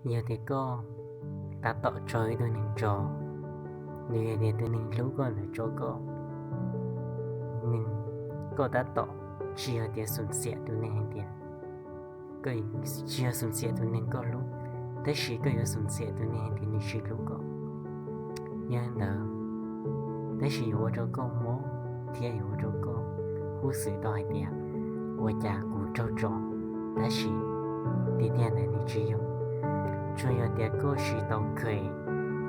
Yog tias koj tab tom tso ib tug neeg tso, nws yog tias tus neeg hlub koj ntawd tso koj, nws, koj tab tom tsis yog tias xum xiam tus neeg hais tias, koj tsis yog xum xiam tus neeg koj hlub, tab sis koj yuav xum xiam tus neeg hais tias nws tsis hlub koj. Yog li ntawd, tab sis yuav ua rau koj mob thiab yuav ua rau koj huj xwm tau hais tias, ua cas kuv raug tso, tab sis tiag tiag ntawd nws tsis yog. Tsuas yog tias koj tsis tau kheev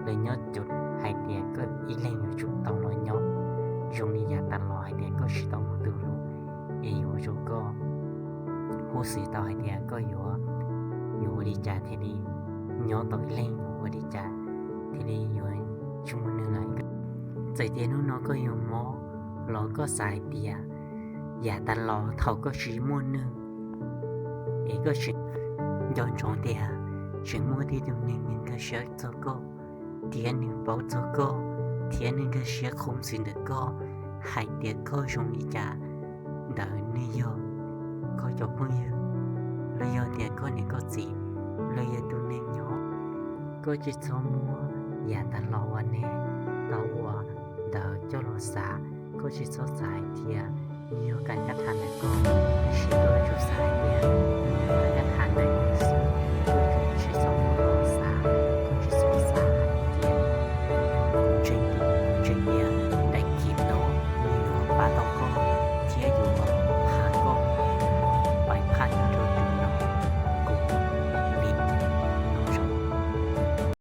los nyob cuv hais tias koj ib leeg yuav tsum tau los nyob zoo li yav tas los hais tias koj tsis tau muaj tus hlub, es yuav ua rau koj huj xwm tau hais tias koj yuav, yuav ua li cas thiaj li nyob tau ib leeg, yuav ua li cas thiaj li yuav tsis muaj neeg lawm. Txawm tias hnub no koj yuav mob los koj xav hais tias yav tas los thaum koj tsis muaj neeg, es koj tseem nco ntsoov tias tseem muaj tib tug neeg nws nkag siab txog koj, thiab nws paub txog koj, thiab nws nkag siab qhov xwm ntawm koj, hais tias koj zoo li cas ntawd nws yog koj cov phooj ywg, los yog tias koj niam koj txiv, los yog tus neeg nyob. Koj tsis txhob muab yav tas los uas neb tau ua ntawd coj los xav. Koj tsis txhob xav hais tias nws yog kam nyab tham ntawm koj, tab sis koj yuav tsum xav hais tias nws